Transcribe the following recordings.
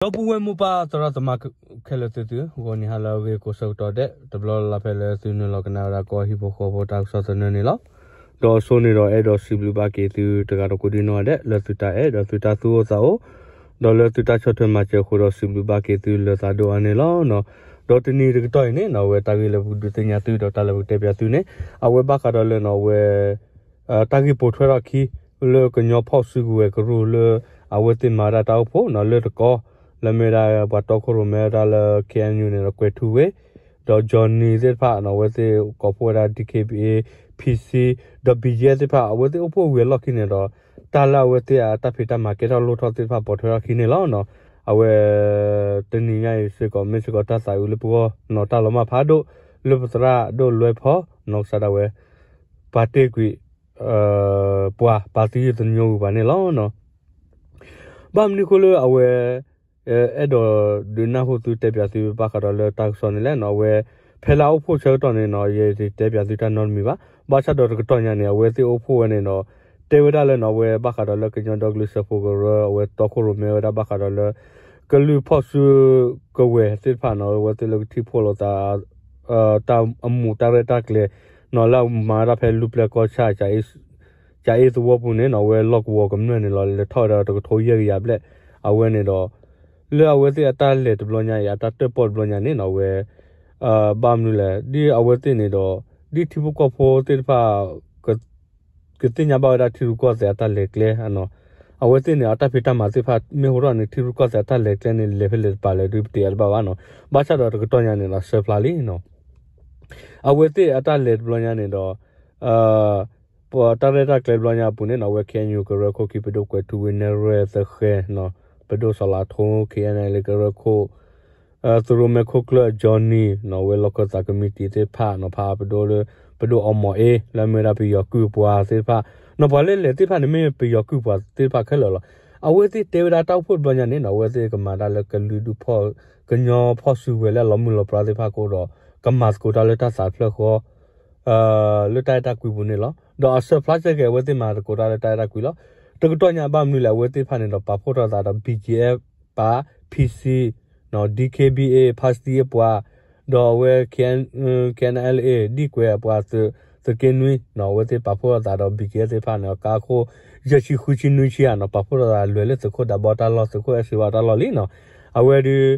ဒီပုၢ်ဝဲၢ်မိၢ်ပၢ်သရၣ်သမါခဲလၢာ်သ့ၣ်သု, ဂီၤနံၤဟါလၢအဂ့ၤကိးဆၢကတီၢ်ဒဲး တဘျီလၢ်လၢ်ဖဲလၢသုနုာ်လီၤကနၣ်ဝဲဒၣ်ကီၢ်ဟံၣ်ဖိဃီဖိတၢ်ကစီၣ်သနၢၣ်န့ၣ်လီၤ. ဒီးအဆိန့ၣ်ဒီးအဲၣ်ဒိးစံးဘျုးဘၣ်က့ၤသုတဂၤဒီးကိးဒံနီၢ်ဂၤဒဲး လၢသုတၢ်အဲၣ်ဒီးသုတၢ်သူၣ်အိၣ်သးအိၣ် ဒီးလၢသုတၢ်ဆီၣ်ထွဲမၤစၢၤအဃိဒီးစံးဘျုးဘၣ်က့ၤသုလၢသးဒိၣ်အါန့ၣ်လီၤ. ဒီးတနံၤတကတီၢ်အံၤန့ၣ် အဝဲတၢ်ဂ့ၢ်လၢပကဒုးသ့ၣ်ညါသုဒီးတၢ်လၢပကတဲပၠးသုန့ၣ် အဝဲဘၣ်ဃးဒီးလၢနီၢ်ဝဲ တၢ်ဂ့ၢ်ပိာ်ထွဲထီၣ်အခံ လၢကညီဖီၣ်စုကဝဲၤကရူၢ်လၢ အဝဲသ့ၣ်မၤဝဲဒၣ်တၢ်အိၣ်ဖှိၣ်နီၢ်လၢတကီ လၢမ့ၢ်ဝဲဒၣ်ပှၤတီခိၣ်ရိၣ်မဲဝဲဒၣ်လၢ K N U န့ၣ်ဒီးကွဲၤထူဝ့ၣ် ဒီး Johnny သ့ၣ်တဖၣ်နီၢ် အဝဲသ့ၣ်ကိးဖှိၣ်ဝဲဒၣ် D K B A P C ဒီး B G F သ့ၣ်တဖၣ် အဝဲသ့ၣ်အိၣ်ဖှိၣ်ဝံၤအလီၢ်ခံန့ၣ်ဒီး တၢ်လၢအဝဲသ့ၣ်အတၢ်ဖံးတၢ်မၤကဲထီၣ်လိၣ်ထီၣ်သ့ၣ်တဖၣ်ပိာ်ထွဲထီၣ်အခံန့ၣ်လီၤ. အဝဲ တနံၤညါအံၤစ့ၢ်ကီး မ့ၢ်စ့ၢ်ကီးတၢ်သးအုးလၢပဂီၢ်နီၢ် တၢ်လီၤမၢ်ဖးဒိၣ် လၢပသရၣ်ဒိၣ်လွဲဖီ နီၢ်ကစၢ်ဒၣ်ဝဲ ပာ်တ့ၢ်ကွံာ် ပှၤပာ်သယုၢ်သညိကွံာ်ပှၤန့ၣ်လီၤ. ဘၣ်မနုၤအဃိလၢအဝဲ အဲၣ်ဒိးဒုးနၢ်ဟူသုတဲပၠးသုဘၣ်ဃးဒီးလၢတၢ်ကစီၣ်န့ၣ်လဲၣ်နီၢ် အဝဲ ဖဲလၢအအိၣ်ဖှိၣ်ဆၢကတီၢ်န့ၣ်နီၢ် ယတဲပၠးသုတၢ်နီတမံၤဘၣ်. ဘၣ်ဆၣ်ဒီးတကတီၢ်ညါန့ၣ် အဝဲသ့ၣ်အိၣ်ဖှိၣ်ဝဲန့ၣ်ဒီး တဲဝဲဒၣ်လၢနီၢ် အဝဲဘၣ်ဃးဒီးလၢကညီဒီကလုာ်စၢဖှိၣ်ကရၢ အဝဲတီခိၣ်ရိၣ်မဲဝဲဒၣ်ဘၣ်ဃးဒီးလၢ ကလုာ်ဖီၣ်စုကဝဲၤသ့ၣ်တဖၣ်နီၢ် အဝဲသ့ၣ်လၢကထံၣ်ဖှိၣ်လိာ်သး တၢ်အမူးတၢ်ရဲၣ်တၢ်ကျဲၤနီၢ် လၢအမၤဝဲဒၣ်ဖဲလူၢ်ပျဲၢ်ကီၢ်ဆၣ် ကၠၤအ့သဝီပူၤန့ၣ်နီၢ် အဝဲလီၢ်ကဝီၤကမျၢၢ်န့ၣ်လီၤ လဲၤထီၣ်ဝဲဒၣ်တကထိယဲၢ်ကယၤဘျဲၣ် အဝဲန့ၣ်ဒီး လၢအဝဲသ့ၣ်အတၢ်လဲၤတဘျီညါအံၤ အတၢ်တၢၣ်ပီၣ်တဘျီညါန့ၣ်နီၢ် အဝဲ ဘၣ်မနုၤလဲၣ် ဒ်အဝဲသ့ၣ်န့ၣ်ဒီး ဒ်ထံဖိကီၢ်ဖိသ့ၣ်တဖၣ် ကသ့ၣ်ညါဘၣ်ဝဲဒၣ်ထံရူၢ်ကီၢ်သဲးအတၢ်လဲၤကျဲ အဝဲသ့ၣ်န့ၣ် အတၢ်ဖံးတၢ်မၤသ့ၣ်တဖၣ် မ့ၢ်ဟိထီၣ်န့ၣ် ထံရူၢ်ကီၢ်သဲးအတၢ်လဲၤကျဲန့ၣ် လဲၤဖဲလဲၣ်တပၤလဲၣ်ဒုးပတဲအါတဘၣ်ဘၣ်နီၢ် ဘၣ်ဆၣ်ဒီးတကတီၢ်ညါန့ၣ်ဒီး ဆၢဖျါလံနီၢ် အဝဲသ့ၣ်အတၢ်လဲၤတဘျီညါန့ၣ်ဒီး ပတၢ်ရဲၣ်တၢ်ကျဲၤတဘျီညါအပူၤန့ၣ်နီၢ် အဝဲ K N U ကရၢခိၣ်ခံ ပဒိၣ်ကွဲၤထူဝ့ၢ်နဲၣ်ရွဲၣ်သဃဲၤနီၢ် ပဒိၣ်စီၤလးထိ K N L A ကရၢခိၣ် သုးရိၣ်မဲခိၣ်ကျၢၢ် Johnny နီၢ် အဝဲလီၢ်ခၢၣ်သးကမံးတံာ်သ့ၣ်တဖၣ်နီၢ် ဖးပဒိၣ်လၢ ပဒိၣ်အီမီၤအ့ လၢအမ့ၢ်ဝဲဒၣ်ပယီၤကုၢ်ပှၤသ့ၣ်တဖၣ် နီၢ် ပှၤလၢလဲၤသ့ၣ်တဖၣ်န့ၣ် မ့ၢ်ပယီၤကုၢ်ပှၤသ့ၣ်တဖၣ်ခဲလၢာ်လီၤ. အဝဲသ့ၣ်တဲဝဲဒၣ်တၢ်အိၣ်ဖှိၣ်တဘျီညါန့ၣ်နီၢ် အဝဲသ့ၣ်ကမၤတၢ်လၢကလုာ်ဒူၣ်ဖီၣ် ကညီဖီၣ်စုကဝဲၤလၢအလီၤမုၢ်လီၤပြါသ့ၣ်တဖၣ်ကအိၣ်ဒီး ကမၤသကိးတၢ်လၢတၢ်သးဖျၢၣ်ဃီ လၢတၢ်အဲၣ်တၢ်ကွံပူၤန့ၣ်လီၤ. ဒီးအဆၢဖျါစ့ၢ်ကီး အဝဲသ့ၣ်မၤသကိးတၢ်လၢတၢ်အဲၣ်တၢ်ကွံလီၤ. တကတီၢ်ညါဘၣ်မနုၤလဲၣ် အဝဲသ့ၣ်တဖၣ်န့ၣ်ဒီး ပာ်ဖှိၣ်ထီၣ်သးဒီး B G F ပၢ P C, D K B A ဖါစတံအပှၤ, ဒီးအဝဲ K N L A ဒံၣ်ကွဲၤအပှၤ သုးက့နွံနီၢ် အဝဲသ့ၣ်ပာ်ဖှိၣ်ထီၣ်သးဒီး B G F သ့ၣ်တဖၣ်န့ၣ် ကါအခိၣ် ယဲၢ်ဆံဃုဆံနွံဆံဧါနီၢ် ပာ်ဖှိၣ်ထီၣ်သးလဲၤလၢသုးခိၣ်ဒးဘီတၢ်လီၢ် သုးခိၣ်အဲၣ်စ့ဝါတၢ်လီၢ်လံနီၢ် အဝဲဒုး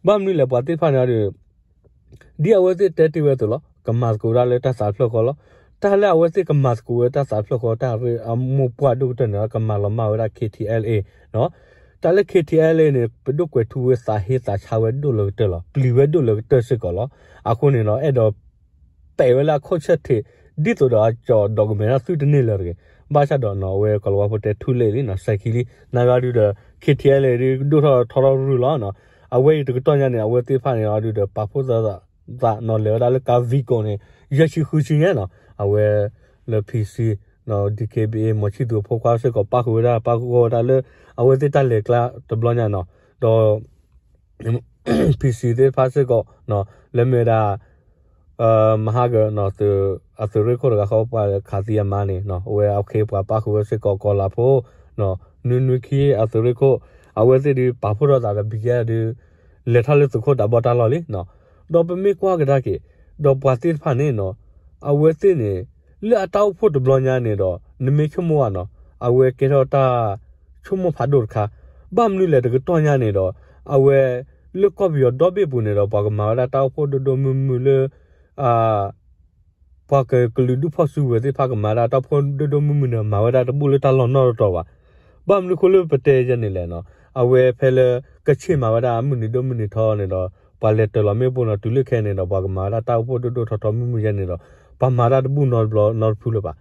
ဘၣ်မနုၤလဲၣ် ပှၤသ့ၣ်တဖၣ်န့ၣ်ဒီး ဒ်အဝဲသ့ၣ်တဲတ့ၢ်ဝဲအသိးလီၤ. ကမၤသကိးဒၣ်လၢတၢ်သးဖျၢၣ်ဃီလီၤ. တၢ်လၢအဝဲသ့ၣ်ကမၤသကိးဝဲတၢ်သးဖျၢၣ်ဃီ တၢ်ရ့အမိၢ်ပှၢ်ဒိၣ်ကတၢၢ်န့ၣ် ကမၤလီၤမၢ်ဝဲဒၣ် K T L A နီၢ်. တၢ်လၢ K T L A န့ၣ် ပဒိၣ်ကွဲၤထူဝ့ၣ်သးဟ့သးဆါဝဲဒိၣ်လၢကတၢၢ်လီၤ. ပျံၤဝဲဒိၣ်လၢကတၢၢ်စ့ၢ်ကီးလီၤ. အဃိန့ၣ်ဒီး အဲၣ်ဒိး ပဲာ်ဝဲလၢအခီၣ်ဆၢၣ်ထံး ဒ်သိးဒီးအကၠီၤဒီးကမဲာ်ထီၣ်သုတန့ၢ်လၢၤတဂ့ၤ. ဘၣ်ဆၣ်ဒီးနီၢ် အဝဲကီၤလၤဝါဖိတဲ too late လံနီၢ် စဲၤခံလံ. နာ်ဂ့ၤဒုးဒီး K T L A ဒုးဒိၣ်ထီၣ်ထီထီၣ်ရုၢ်လီၤနီၢ်. အဝဲအံၤတကတီၢ်ညါန့ၣ် အဝဲသ့ၣ်တဖၣ်န့ၣ်အီၤဒုးဒီး ပာ်ဖှိၣ်သးသးနီၢ် လဲၤဝဲဒၣ်လၢကါ vehicle န့ၣ် ယဲၢ်ဆံဃုဆံညါနီၢ်. အဝဲလၢ P C နီၢ် D K B A မီၤဆံၣ်သူးအဖိခွါစ့ၢ်ကီး ပၣ်ဃုာ်ဝဲဒၣ် ပၣ်ဃုာ်ဝဲဒၣ်လၢ အဝဲသ့ၣ်တၢ်လဲၤကျဲတဘျီညါနီၢ် ဒီး P C သ့ၣ်တဖၣ်စ့ၢ်ကီး လၢမ့ၢ်ဝဲဒၣ် မဟါက အသုးရ့ၣ်ခိၣ်တဂၤဃီ ပှၤခးသံအမါန့ၣ် အဝဲအခ့အပှၤပၣ်ဃုာ်ဝဲစ့ၢ်ကီး ကီၤလၤဖိ နွံနွံခံ အသုးရ့ၣ်ခိၣ် အဝဲသ့ၣ်ဒုးပာ်ဖှိၣ်ထီၣ်သးဒီး ဘံကဲဒုး လဲၤထီၣ်လၢသုးခိၣ်ဒးဘီတၢ်လီၢ်လံ. ဒီးပမ့ၢ်ကွၢ်ကဒါက့ၤ ဒီးပှၤသ့ၣ်တဖၣ်န့ၣ်နီၢ် အဝဲသ့ၣ်န့ၣ် လၢအတၢ်အိၣ်ဖှိၣ်တဘျီညါန့ၣ်ဒီး နမ့ၢ်ဆိကမိၣ်ဘၣ်နီၢ် အဝဲကဲထီၣ်တၢ်ဆိကမိၣ်ဖးဒိၣ်တခါ ဘၣ်မနုၤလဲၣ်တကတီၢ်ညါန့ၣ်ဒီး အဝဲ လၢကီၢ်ပယီၤဒီဘ့ၣ်ပူၤန့ၣ်ဒီး ပှၤကမၤဝဲဒၣ်တၢ်အိၣ်ဖှိၣ်ဒိၣ်ဒိၣ်မုၢ်မုၢ်လၢ ပှၤကလုာ်ဒူၣ်ဖီၣ်စုကဝဲၤသ့ၣ်တဖၣ်ကမၤဝဲဒၣ်တၢ်အိၣ်ဖှိၣ်ဒိၣ်ဒိၣ်မုၢ်မုၢ်န့ၣ် မၤဝဲဒၣ်တဘူၣ်လၢတၢ်လီၢ်နီတတီၤဘၣ်. ဘၣ်မနုၤအဃိလၢပတဲယဲန့ၣ်လဲၣ်နီၢ် အဝဲဖဲလၢကဆ့ၣ်မၤဝဲဒၣ်အမုၢ်နံၤဒိၣ်မုၢ်နံၤထီန့ၣ်ဒီး ပှၤလဲၤတၢၤလီၤမ့ၣ်ပိၢ်နီၢ် တုၤလၢခဲအံၤန့ၣ်ဒီး ပှၤကမၤဝဲဒၣ်တၢ်အိၣ်ဖှိၣ်ဒိၣ်ဒိၣ်ထီထီမုၢ်မုၢ်ယဲန့ၣ်ဒီး ပှၤမၤတၢ်တဘူၣ်နီတဘျီနီတဖုလၢၤဘၣ်.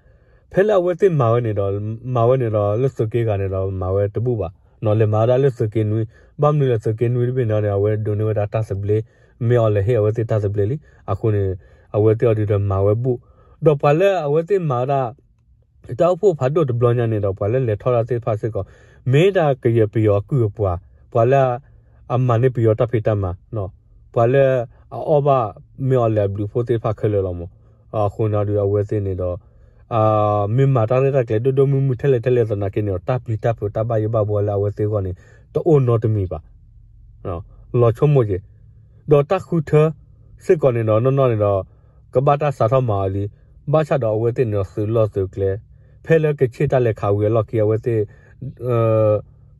ဖဲလၢအဝဲသ့ၣ်မၤဝဲန့ၣ်ဒီး မၤဝဲန့ၣ်ဒီးလၢသုးက့ဂၤန့ၣ်ဒီး မၤဝဲတဘူၣ်ဘၣ်. နီၢ် လဲၤမၤဝဲဒၣ်လၢသုးက့နွံ ဘၣ်မနုၤလဲၣ်သုးက့နွံတဘ့ၣ်န့ၣ်ဒီး အဝဲဒိးန့ၢ်ဝဲဒၣ်တၢ်သဘျ့ မ့ၢ်အီၤလဲၤဟ့ၣ်အဝဲသ့ၣ်တၢ်သဘျ့လံ. အဃိန့ၣ် အဝဲသ့ၣ်အီၤဒုးဒီးမၤဝဲဘူၣ် ဒီးပှၤလၢအဝဲသ့ၣ်မၤဝဲဒၣ် တၢ်အိၣ်ဖှိၣ်ဖးဒိၣ်တဘျီညါန့ၣ်ဒီး ပှၤလၢလဲၤထီၣ်တၢ်သ့ၣ်တဖၣ်စ့ၢ်ကီး မ့ၢ်ဒၣ်ကယဲၢ်ပယီၤအကုၢ်အပှၤ, ပှၤလၢအမၤန့ၢ်ပယီၤတၢ်ဖံးတၢ်မၤ, ပှၤလၢအအီၣ်ဘၣ်မ့ၢ်အီၤလဲၤအဘျုးအဖှိၣ်သ့ၣ်တဖၣ်ခဲလၢာ်လီၤမး. အဃိန့ၣ်ဒီး အဝဲသ့ၣ်န့ၣ်ဒီး မ့ၢ်မၤတၢ်ရဲၣ်တၢ်ကျဲၤဒိၣ်ဒိၣ်မုၢ်မုၢ်ထဲလဲၣ်ထဲလဲၣ်သနာ်က့န့ၣ်ဒီး တၢ်ပျံၤတၢ်ဖုးတၢ်ဘၣ်ယိၣ်ဘၣ်ဘှီလၢအဝဲသ့ၣ်အဂီၢ်န့ၣ် တအိၣ်နီတမံၤဘၣ်. လီၤဆိကမိၣ်က့ၤ, ဒီးတၢ်ဃုထၢစ့ၢ်ကီးန့ၣ်ဒီး နီၢ်နီၢ်န့ၣ်ဒီး ကဘၣ်တၢ်စးထီၣ်မၤအီၤလံ, ဘၣ်ဆၣ်ဒီးအဝဲသ့ၣ်န့ၣ်ဒီးသုးလီၢ်သုးကျဲ, ဖဲလၢကဆ့ၣ်တၢ်လဲၤခးဝံၤအလီၢ်ခံ အဝဲသ့ၣ်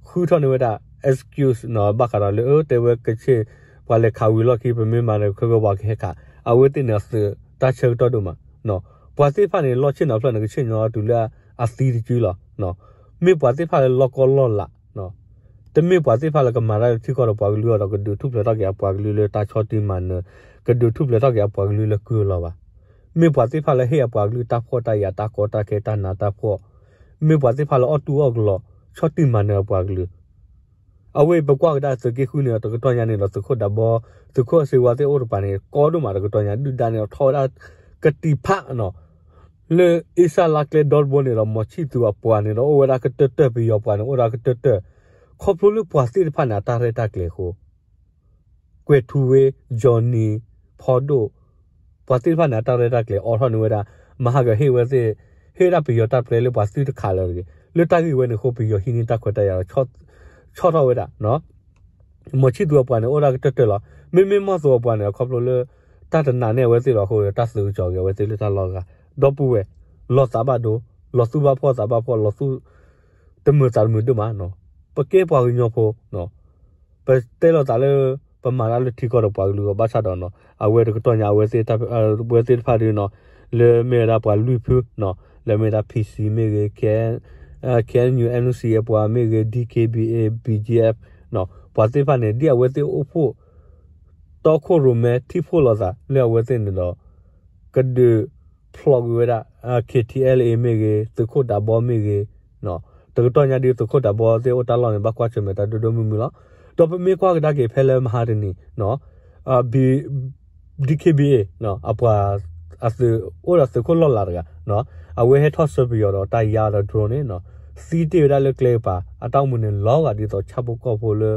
ဃုထီၣ်န့ၢ်ဝဲဒၣ် excuse နီၤ ဘၣ်ဃးဒီးလၢ အၢ တဲဝဲကဆ့ၣ် ပှၤလဲၤခးဝံၤအလီၢ်ခံ ပမ့ၢ်မၤန့ၣ် ခဲကဲပှၤကဟဲခး, အဝဲသ့ၣ်န့ၣ်အသုးတၢ်ဆၢကတီၢ်ဒိၣ်မး, ပှၤသ့ၣ်တဖၣ်န့ၣ် လီၢ်ဆ့ၣ်နီၤဖျၢၣ်န့ၣ် ကဆ့ၣ်ညီတုၤလၢအသံတစုလီၤ, မ့ၢ်ပှၤသ့ၣ်တဖၣ်လၢလီၢ်ကီလီၢ်လး တမ့ၢ်ပှၤသ့ၣ်တဖၣ်လၢကမၤတၢ်လၢထံကီၢ်ဒီးပှၤကလုာ်အီၤဒီး ကဒုးထူၣ်ဖျဲးထီၣ်က့ၤအပှၤကလုာ်လၢတၢ်ဆီၣ်တံၢ်မၤနၢၤ, ကဒုးထူၣ်ဖျဲးထီၣ်က့ၤအပှၤကလုာ်လၢကုၢ်လီၤဘၣ်. မ့ၢ်ပှၤသ့ၣ်တဖၣ်လၢဟ့ၣ်အပှၤကလုာ်တၢ်ဖှီၣ်တၢ်ယာ်တၢ်ကီတၢ်ခဲတၢ်နးတၢ်ဖှီၣ်, မ့ၢ်ပှၤသ့ၣ်တဖၣ်လၢအီၣ်တူၢ်အီၣ်ကလီ ဆီၣ်တံၢ်မၤနၢၤအပှၤကလုာ် အဝဲအံၤပကွၢ်ကဒါသုးက့ဃုန့ၣ်ဒီး တကတီၢ်ညါန့ၣ်ဒီး သုးခိၣ်ဒးဘီ သုးခိၣ်အစ့ဝါသ့ၣ်အိၣ်တပၤန့ၣ် ကီဒိၣ်မးတကတီၢ်ညါ ဒုၣ်ဒါန့ၣ်ဒီးထီၣ်ဝဲဒၣ်ကတံာ်ဖးနီၤ လၢအ့စၢ်လါကျဲဒီတဘိန့ၣ်ဒီး မီၤဆံၣ်သူၤအပှၤန့ၣ်ဒီး အိၣ်ဝဲဒၣ်ကတၢၢ်တၢၢ် ပယီၤပှၤန့ၣ် အိၣ်ဝဲဒၣ်ကတၢၢ်တၢၢ်, ခီဖျိလၢပှၤသ့ၣ်တဖၣ်န့ၣ် အတၢ်ရဲၣ်တၢ်ကျဲၤအဃိ ကွဲၤထူဝ့ Johnny ဖီဒိၣ် ပှၤသ့ၣ်တဖၣ်န့ၣ် အတၢ်ရဲၣ်တၢ်ကျဲၤအိးထီၣ်န့ၢ်ဝဲဒၣ် မဟါကဟ့ၣ်ဝဲသ့ၣ် ဟ့ၣ်ဒၣ်ပယီၤတၢ်ပျဲလၢပှၤသုတခးလၢာ်တဂ့ၤ, လၢတၢ်ဂ့ၢ်ဝဲန့ၣ်အဃိ ပယီၤဟံးန့ၢ်တၢ်ခွဲးတၢ်ယာ်ဒီး ဆီၣ်ထီၣ်ဝဲဒၣ် မီၤဆံၣ်သူၤအပှၤန့ၣ် အိၣ်ဒၣ်ကတၢၢ်တၢၢ်လီၤ. မ့မ့ၢ်မီၢ်သိးအပှၤန့ၣ် ခီဖျိလၢ တၢ်တနာ်န့ၢ်အဝဲသ့ၣ်လီၤအဃိ တၢ်သုးကစီၤက့ၤအဝဲသ့ၣ်လၢတၢ်လီၢ်အဂၤ ဒီပုၢ်ဝဲၢ် လီၤသးဘၣ်ဒိ လီၤသူၣ်ဘၣ်ဖှီၣ်သးဘၣ်ဖှီၣ် လီၤသူၣ်တမုာ်သးတမုာ်ဒိၣ်မးနီၤ. ပကဲပှၤကညီဖိ ပတဲလိာ်သးလၢ ပမၤတၢ်လၢထံကီၢ်ဒီးပှၤကလုာ်အဂီၢ် ဘၣ်ဆၣ်ဒီးနီၤ အဝဲတကတီၢ်ညါ အဝဲသ့ၣ်တဖၣ်ဒုနီၤ လၢမ့ၢ်ဝဲဒၣ်ပှၤလွံၢ်ဖုနီၤ လၢမ့ၢ်ဝဲဒၣ် P C မ့ၢ်ဂ့ၤ K N U N C အပှၤမ့ၢ်ဂ့ၤ D K B A B G F နီၤ ပှၤသ့ၣ်တဖၣ်န့ၣ် ဒ်အဝဲသ့ၣ်အိၣ်ဖှိၣ် တီခိၣ်ရိၣ်မဲထံၣ်ဖှိၣ်လိာ်သးလၢအဝဲသ့ၣ်န့ၣ်ဒီး ကဒုးဖျိးကွံာ်ဝဲဒၣ် K T L A မ့ၢ်ဂ့ၤ သုးခိၣ်ဒးဘီမ့ၢ်ဂ့ၤ တကတီၢ်ညါဒ်သုးခိၣ်ဒးဘီသ့ၣ်အိၣ်တၢ်လီၢ်န့ၣ် ဘၣ်ကွၢ်ဆၢၣ်မဲာ်တၢ်ဒိၣ်ဒိၣ်မုၢ်မုၢ်လီၤ. ဒီးပမ့ၢ်ကွၢ်ကဒါက့ၤဖဲလၢမဟါတနံၤ DKBA အပှၤ အသုးအိၣ်ဒီးသုးခိၣ်လီၢ်လၤတဂၤ အဝဲဟဲထီၣ်ဆှၢပယီၤဒီးတၢ်ယါဒီး drone န့ၣ် သံတ့ၢ်ဝဲဒၣ်လၢကျဲကပၤ အတၢ်အိၣ်မူန့ၣ်လီၤဂာ်ဒ်သိးဆၣ်ဖိကီၢ်ဖိလၢ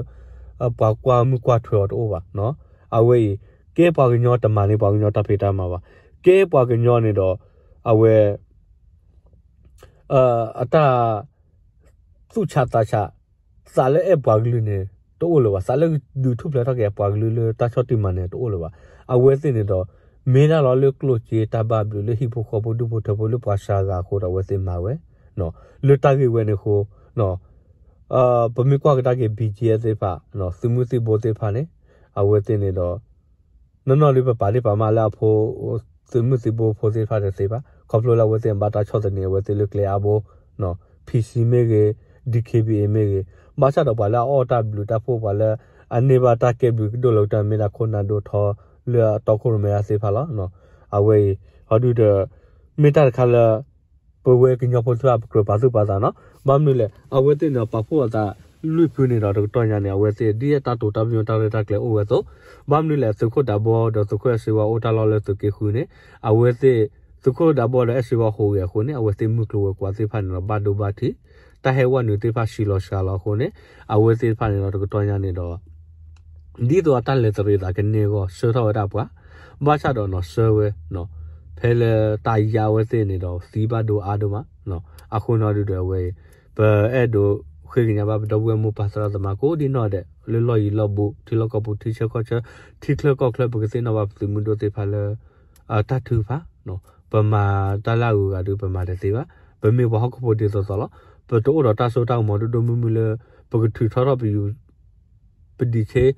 ပှၤကွၢ်မုၢ်ကွၢ်ထွဲအီၤတအိၣ်ဘၣ်. အဝဲအံၤ ကဲပှၤကညီတမၤန့ၢ်ပှၤကညီတၢ်ဖံးတၢ်မၤဘၣ်. ကဲပှၤကညီန့ၣ်ဒီး အဝဲ အတၢ် သူၣ်ဆးသးဆး သးလၢအဲၣ်ပှၤကလုာ်န့ၣ် တအိၣ်လၢၤဘၣ်. သးလၢဒုးထူၣ်ဖျဲးထီၣ်က့ၤအပှၤကလုာ်လၢတၢ်ဆီၣ်တံၢ်မၤနၢၤတအိၣ်လၢၤဘၣ်. အဝဲသ့ၣ်န့ၣ်ဒီး မ့ၢ်ဒၣ်လီၤလၢကျိၣ်စ့တၢ်ဘၣ်ဘျုးလၢဟံၣ်ဖိဃီဖိဒူၣ်ဖိထၢဖိလၢပှၤစှၤဂၤအဃိဒီးအဝဲသ့ၣ်မၤဝဲ လၢတၢ်ဂ့ၢ်ဝဲန့ၣ်အဃိ ပမ့ၢ်ကွၢ်ကဒါက့ၤ B G F သ့ၣ်တဖၣ် သုးမုၢ်သံၣ်ဘိသ့ၣ်တဖၣ်န့ၣ် အဝဲသ့ၣ်န့ၣ်ဒီး နီၢ်နီၢ်လၢပပာ်ဒ့ၣ်ပာ်မးလၢအဖိ သုးမုၢ်သံၣ်ဘိဖိသ့ၣ်တဖၣ်တသ့ဘၣ်. ခီဖျိလၢအဝဲသ့ၣ်ဘၣ်တၢ်ဆီၣ်သနံးအဝဲသ့ၣ်လၢကျဲအါဘိ P C မ့ၢ်ဂ့ၤ D K B A မ့ၢ်ဂ့ၤ ဘၣ်ဆၣ်ဒီးပှၤလၢအအီၣ်တၢ်ဘျုးတၢ်ဖှိၣ် ပှၤလၢအန့ၢ်ဘၣ်တၢ်ကဲဘျုးကဒိၣ်လၢကတၢၢ် မ့ၢ်ဒၣ်ခိၣ်နၢ်ဒိၣ်ထီလၢအတီခိၣ်ရိၣ်မဲအသ့ၣ်တဖၣ်လီၤ. အဝဲအံၤ ဟီဒုဒီး မ့ၢ်တၢ်တခါလၢ ပဝဲကညီဖိသ့ၣ်တဖၣ် ပကြၢးပာ်သူၣ်ပာ်သးနီၤ. ဘၣ်မနုၤလဲၣ် အဝဲသ့ၣ်န့ၣ် ပာ်ဖှိၣ်အသးလွံၢ်ဖုန့ၣ်ဒီး တကတီၢ်ညါန့ၣ် အဝဲသ့ၣ် ဒ်အတၢ်တိာ်တၢ်ပညိၣ်တၢ်ရဲၣ်တၢ်ကျဲၤအိၣ်ဝဲအသိး ဘၣ်မနုၤလဲၣ် သုးခိၣ်ဒးဘီဒီးသုးခိၣ်အဲၣ်စ့ဝါအိၣ်တၢ်လီၢ်လၢသုးက့ဃုန့ၣ် အဝဲသ့ၣ် သုးခိၣ်ဒးဘီဒီးအဲၣ်စ့ဝါဟူးဂဲၤအဃိန့ၣ် အဝဲသ့ၣ်မုၢ်ကျိၤဝဲၤကွာ်သ့ၣ်တဖၣ်န့ၣ်ဒီး ဘၣ်ဒိဘၣ်ထံး တၢ်ဟဲဝဲနုာ်သ့ၣ်တဖၣ်ဆံးလီၤစှၤလီၤအဃိန့ၣ် အဝဲသ့ၣ်တဖၣ်န့ၣ်ဒီး တကတီၢ်ညါန့ၣ်ဒီး ဒ်သိးအတၢ်လဲၤတရံးသးကန့ၢ်အဂီၢ် ဆှၢထီၣ်ဝဲဒၣ်ပှၤ ဘၣ်ဆၣ်ဒီးနီၤ ဆှၢဝဲ ဖဲလၢတၢ်ယါဝဲသ့ၣ်န့ၣ်ဒီး သံဘၣ်ဒိအါဒိၣ်မး အဃိနီၤဒုဒီးအဝဲအံၤ ပအဲၣ်ဒိးဃ့ကညးဘၣ်ပဒီပုၢ်ဝဲၢ်မိၢ်ပၢ်သရၣ်သမါကိးဒံနီၢ်ဒဲး လၢလီၢ်ယံၤလီၢ်ဘူး ထံလီၢ်ကီၢ်ပူၤ ထံဆၢကီၢ်ဆၢ ထံချၢကီၢ်ချၢ ပကသ့ၣ်နီၣ်ဘၣ်ပသုးမုၢ်ဒိၣ်သ့ၣ်တဖၣ်လၢ တၢ်ထုကဖၣ် ပမၤတၢ်လၢအဂုၤအဂၤဒုး ပမၤတသ့ဘၣ်. ပမ့ၢ်ပှၤဟီၣ်ခိၣ်ဖိဒ်သိးသိးလီၤ. ပတအိၣ်ဒီးတၢ်စိတၢ်ကမီၤဒိၣ်ဒိၣ်မုၢ်မုၢ်လၢ ပကထုးထီထီၣ်ပယူၤ ပဒံးဆ့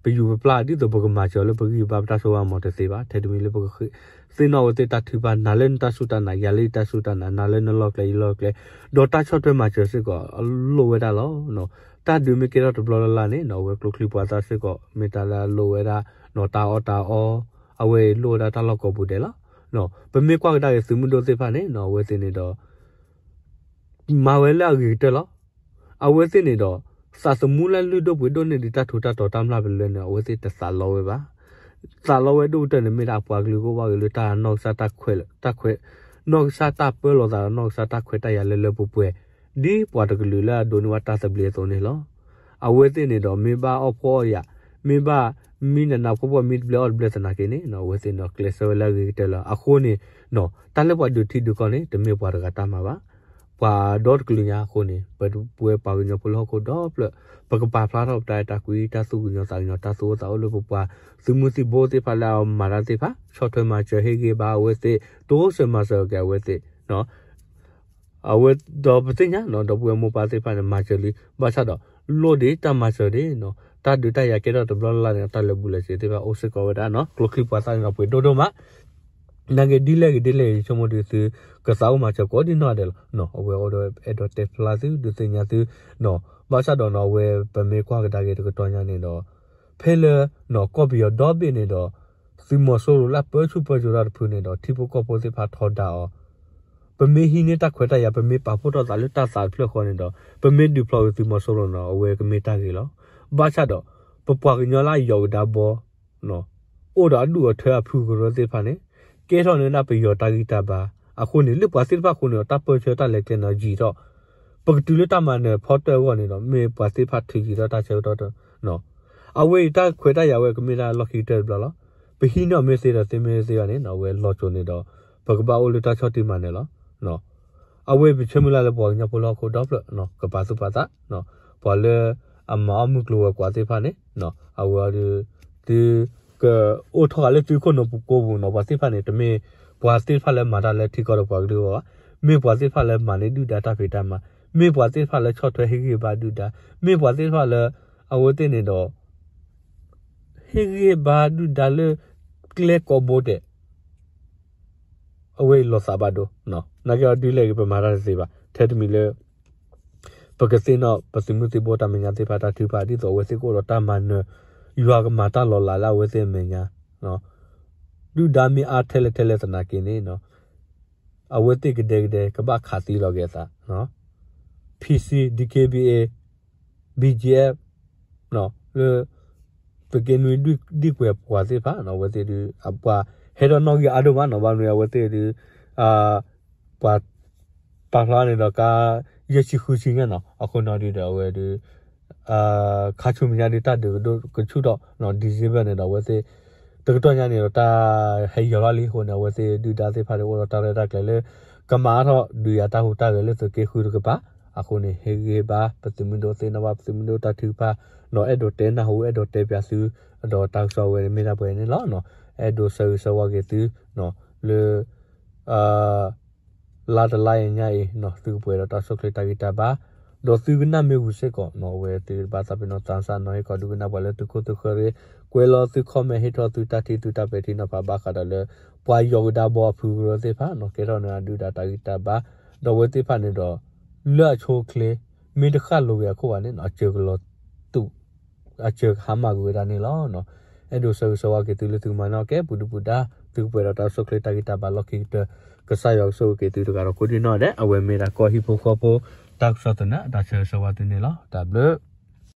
ပယူၤပပျၢ် ဒ်သိးပကမၤစၢၤလၢပဂံၢ်ပဘါပတၢ်စိတၢ်ကမီၤတသ့ဘၣ်. ထဲတမံၤလၢပကသ့ၣ်နီၣ်ဝဲသ့ၣ်တၢ်ထုကဖၣ် နၤလၢနတၢ်စူၢ်တၢ်နာ် ယၤလၢယတၢ်စူၢ်တၢ်နာ် နၤလၢနလီၢ်ကျဲယလီၢ်ကျဲ ဒီးတၢ်ဆီၣ်ထွဲမၤစၢၤစ့ၢ်ကီး လိၣ်ဝဲဒၣ်လီၤ. တၢ်ဒုးမ့ၢ်ကဲထီၣ်တဘျီလၢ်လၢ်န့ၣ် အဝဲကျိချံပှၤသၣ်စ့ၢ်ကီး မ့ၢ်တၢ်လၢအလိၣ်ဝဲဒၣ် နီၢ်တၢ်အီၣ်တၢ်အီ အဝဲအံၤလိၣ်ဝဲဒၣ်တၢ်လီၢ်ကိးပူၤဒဲးလီၤ. ပမ့ၢ်ကွၢ်ကဒါက့ၤသုးမုၢ်ဒိၣ်သ့ၣ်တဖၣ်န့ၣ် အဝဲသ့ၣ်န့ၣ်ဒီး မၤဝဲလၢအဂ့ၤကတၢၢ်လီၤ. အဝဲသ့ၣ်န့ၣ်ဒီး သးသမူလၢလုၢ်ဒိၣ်ပှ့ၤဒိၣ်န့ၢ်ဒံးတၢ်ထူးတၢ်တီၤတၢ်မျၢ်ပလဲန့ၣ် အဝဲသ့ၣ်တသးလီဝဲဘၣ်. သးလီဝဲဒိၣ်ကတၢၢ်န့ၣ် မ့ၢ်ဒၣ်အပှၤကလုာ်ကအိၣ်ဘၣ်ဂ့ၤလၢတၢ်နီၢ်ကစၢ်တၢ်ခွဲး တၢ်ခွဲး နီၢ်ကစၢ်တၢ်ပၢလီၤသးဒီး နီၢ်ကစၢ်တၢ်ခွဲးတၢ်ယာ်လၢလၢပှဲၤပှဲၤ ဒ်ပှၤတကလုာ်လၢအဒိးန့ၢ်ဘၣ်တၢ်သဘျ့အသိးန့ၣ်လီၤ. အဝဲသ့ၣ်န့ၣ်ဒီး မ့ၢ်ဘၣ်အီၣ်ဖှီၣ်အီၣ်ယာ် မ့ၢ်ဘၣ်မံနးနးဖှီၣ်ဖှီၣ် မံတဘျဲၣ်အီၣ်တဘျဲၣ်သနာ်က့န့ၣ် အဝဲသ့ၣ်န့ၣ်ဒီး ကျဲးစၢးဝဲလၢအဂ့ၤကတၢၢ်လီၤ. အဃိန့ၣ် တၢ်လၢပှၤဒုးထံဒုးကီၢ်န့ၣ် တမ့ၢ်ပှၤတဂၤတၢ်မၤဘၣ်. ပှၤဒီတကလုာ်ညါအဃိန့ၣ် ပဝဲပှၤကညီဖိလၢဟီၣ်ခိၣ်ဒီဖျၢၣ် ပကပာ်ဖျါထီၣ်ပတၢ်အဲၣ်တၢ်ကွံ တၢ်သူၣ်ကညီၤသးကညီၤ တၢ်သူၣ်အိၣ်သးအိၣ်လၢပပှၤသုးမုၢ်သံၣ်ဘိသ့ၣ်တဖၣ်လၢအမၤတၢ်သ့ၣ်တဖၣ် ဆီၣ်ထွဲမၤစၢၤဟ့ၣ်ဂံၢ်ဘါအဝဲသ့ၣ် တိစၢၤမၤစၢၤက့ၤအဝဲသ့ၣ် အဝဲဒီးပသ့ၣ်ညါနီၤ ဒီပုၢ်ဝဲၢ်မိၢ်ပၢ်သ့ၣ်တဖၣ်န့ၣ် မၤစၢၤလံ ဘၣ်ဆၣ်ဒီး လိၣ်ဒံးတၢ်မၤစၢၤဒံးနီၤ တၢ်ဒုးတၢ်ယၤကဲထီၣ်တဘျီလၢ်လၢ်န့ၣ် တၢ်လၢာ်ဘူၣ်လၢာ်စ့ၤသ့ၣ်တဖၣ်အိၣ်စ့ၢ်ကီးဝဲဒၣ်နီၤ ကျိချံမျိာ်သၣ်န့ၣ်ဒီးပှ့ၤဒိၣ်ဒိၣ်မး နာ်က့ဒ်လဲၣ်ဂ့ၤဒ်လဲၣ်ဂ့ၤ ယဆိကမိၣ်ဒုးသု ကသးအိၣ်မၤစၢၤကိးဒံနီၢ်ဒဲးလီၤ. အဝဲအိၣ်ဒီးအဲၣ်ဒိးတဲဖျါသု ဒုးသ့ၣ်ညါသု ဘၣ်ဆၣ်ဒီးနီၤ အဝဲပမ့ၢ်ကွၢ်ကဒါက့ၤတကတီၢ်ညါန့ၣ်ဒီး ဖဲလၢ ကီၢ်ပယီၤဒီဘ့ၣ်န့ၣ်ဒီး သုးမီၤစိရိၤလၢအပၢဆူၣ်ပၢစိးတၢ်တဖုန့ၣ်ဒီး ထံဖိကီၢ်ဖိသ့ၣ်တဖၣ်ထီဒါအီၤ ပမ့ၢ်ဟံးန့ၢ်တၢ်ခွဲးတၢ်ယာ် ပမ့ၢ်ပာ်ဖှိၣ်ထီၣ်သးလၢတၢ်သးတဖျၢၣ်ဃီန့ၣ်ဒီး ပမ့ၢ်ဒုးဖျိးက့ၤသုးမီၤစိရိၤနီၤ အဝဲကမ့ၢ်တၢ်ဂ့ၤလီၤ. ဘၣ်ဆၣ်ဒီး ပပှၤကညီလၢအယီၤကဒါဘီ အိၣ်ဒီးအဒူၣ်အထၢအဖုကရၢသ့ၣ်တဖၣ်န့ၣ် ကဲထီၣ်န့ၢ်ဒၣ်ပယီၤတၢ်ဂံၢ်တၢ်ဘါ အဃိန့ၣ် လၢပှၤသ့ၣ်တဖၣ်အဃိန့ၣ်ဒီး တၢ်ပၢဆှၢတၢ်လဲၤကျဲန့ၣ်ယံာ်ထီၣ် ပကတုၤလၢတၢ်မၤနၢၤဖီတၢၣ်အဂီၢ်န့ၣ်ဒီး မ့ၢ်ပှၤသ့ၣ်တဖၣ်ထုးယံာ်ထီၣ်တၢ်ဆၢကတီၢ် အဝဲအံၤတၢ်ခွဲးတၢ်ယာ်ဝဲကမ့ၢ်ဒၣ်လီၢ်ခံကတၢၢ်တဘျီလီၤ. ပဟံးန့ၢ်အီၤမ့ၢ်သ့ဒီးသ့မ့ၢ်သ့ဘၣ်န့ၣ် အဝဲလီၤစိၤန့ၣ်ဒီး ပကဘၣ်အိၣ်လၢတၢ်ဆီၣ်တံၢ်မၤနၢၤလီၤ. အဝဲပဆၢမုၢ်လၢ်လၢပှၤကညီဖိလၢဟီၣ်ခိၣ်ဒီဖျၢၣ် ကပာ်သူၣ်ပာ်သး ပှၤလၢအမၤအီၣ်မုၢ်ကျိၤဝဲၤကွာ်သ့ၣ်တဖၣ်န့ၣ် အဝဲအီၤဒီး သုကအိၣ်ထီၣ်ဃာ်လၢသုခိၣ်နူာ်ပူၤကိးပူၤနီၤ ပှၤသ့ၣ်တဖၣ်န့ၣ် တမ့ၢ်ပှၤသ့ၣ်တဖၣ်လၢမၤတၢ်လၢထံကီၢ်ဒီးပှၤကလုာ်အဂီၢ်ဘၣ်. မ့ၢ်ပှၤသ့ၣ်တဖၣ်လၢမၤန့ၢ်ဒုၣ်ဒါတၢ်ဖံးတၢ်မၤ, မ့ၢ်ပှၤသ့ၣ်တဖၣ်လၢဆီၣ်ထွဲဟ့ၣ်ဂံၢ်ဘါဒုၣ်ဒါ, မ့ၢ်ပှၤသ့ၣ်တဖၣ်လၢ အဝဲသ့ၣ်န့ၣ်ဒီး ဟ့ၣ်ဂံၢ်ဘါဒုၣ်ဒါလၢ ကျဲကိးဘိဒဲး အဝဲအံၤလီၤသးဘၣ်ဒိ နာ်က့အီၤဒ်လဲၣ်ဂ့ၤ ပမၤတၢ်တသ့ဘၣ် ထဲတမံၤလၢ ပကသ့ၣ်နီၣ်ပသုးမုၢ်သံၣ်ဘိတၢ်မဲာ်ညါသ့ၣ်တဖၣ်တၢ်ထုကဖၣ် ဒ်သိးအဝဲသ့ၣ်ကအိၣ်ဒီးတၢ်မၤနၢၤ ယွၤကမၤတၢ်လီၤလးလၢအဝဲသ့ၣ်အမဲာ်ညါ ဒုၣ်ဒါမ့ၢ်အါထဲလဲၣ်ထဲလဲၣ်သနာ်က့န့ၣ် အဝဲသ့ၣ်ကဒဲကဒဲကဘၣ်ခးသံလီၤက့ၤအသး PC, DKBA, BGF လၢ သုးက့နွံဒံၣ်ကွဲၤပှၤသ့ၣ်တဖၣ် အဝဲသ့ၣ်ဒုး ပှၤဟဲထီၣ်နီၣ်ဂံၢ်အါဒိၣ်မးနီၤ ဘၣ်မနုၤအဝဲသ့ၣ်ဒုး ပှၤပာ်ဖျါန့ၣ်ဒီးကါ ယဲၢ်ဆံဃုဆံညါနီၤ အဃိနီၤဒုးဒီးအဝဲဒုး ခါဆူမဲာ်ညါဒုးတၢ်ဒုးကဒိၣ်ကဆူၣ်ထီၣ် December န့ၣ်ဒီးအဝဲသ့ၣ် တကတီၢ်ညါန့ၣ်ဒီးတၢ်ဟဲယီၤလီၤလံအဃိန့ၣ် အဝဲသ့ၣ်ဒုၣ်ဒါသ့ၣ်တဖၣ်ဒုးအိၣ်ဒီးတၢ်ရဲၣ်တၢ်ကျဲၤလၢ ကမၤအါထီၣ်ဒုးယၤတၢ်ဟူးတၢ်ဂဲၤလၢသုးက့ဃုတကပၤ အဃိန့ၣ် ဟ့ၣ်ဂံၢ်ဟ့ၣ်ဘါ ပသုးမုၢ်ဒိၣ်သ့ၣ်နီၣ်ဘၣ်ပသုးမုၢ်ဒိၣ်တၢ်ထုကဖၣ် ဒီးအဲၣ်ဒိးတဲနၢ်ဟူ အဲၣ်ဒိးတဲပၠးသု ဒီးတၢ်ကစီၣ်ဝဲန့ၣ်မ့ၢ်ဒၣ်ပှဲၤန့ၣ်လီၤ. အဲၣ်ဒိးဆၢဂ့ၤဆၢဝါက့ၤသု လၢ လါတလါအံၤညါအံၤ သုကပှဲၤဒီးတၢ်ဆိၣ်ချ့တၢ်ဂံၢ်တၢ်ဘါ ဒီးသုကနၣ်မ့ၢ်ဝံၤစ့ၢ်ကီး အဝဲသ့ၣ်တဖၣ်သးပ့ၤနီၣ်သးစၢ်နီၤဟ့ၣ်ကီးဒုးကနၣ်ပှၤလၢသုခိၣ်သုဃၢၤရ့ ကွဲးလီၤသု comment ဟ့ၣ်ထီၣ်သုတၢ်ထံၣ်သုတၢ်ပဲာ်ထံနီၤဖးဘၣ်ဃးဒီးလၢ ပှၤယီၤကဒါဘီအဖုကရၢသ့ၣ်တဖၣ် ကဲထီၣ်န့ၢ်အဒုၣ်ဒါတၢ်ဂံၢ်တၢ်ဘါ ဒီးအဝဲသ့ၣ်တဖၣ်န့ၣ်ဒီး လၢအဆိအချ့ မ့ၢ်တဃၣ်လိၤက့ၤအခိၣ်ဘၣ်န့ၣ် အစၢၤကလီၤတူာ် အစၢၤကဟါမၢ်ကွံာ်ဝဲဒၣ်န့ၣ်လီၤ. အဲၣ်ဒိးဆၢဂ့ၤဆၢဝါက့ၤသုလၢသုကမၤနီၣ်ကဲပူၤဒုပူၤဒါ သုကပှဲၤဒီးတၢ်ဆိၣ်ချ့တၢ်ဂံၢ်တၢ်ဘါလီၢ်ခံကတၢၢ် ကစၢ်ယွၤကဆိၣ်ဂ့ၤက့ၤသုတဂၤဒီးကိးဒံနီၢ်ဒဲး အဝဲမ့ၢ်ဒၣ်ကီၢ်ဟံၣ်ဖိဃီဖိ တၢ်ကစီၣ်သနၢၣ် တၢ်ဆၢဂ့ၤဆၢဝါသုန့ၣ်လီၤ. တၢ်ဘျုး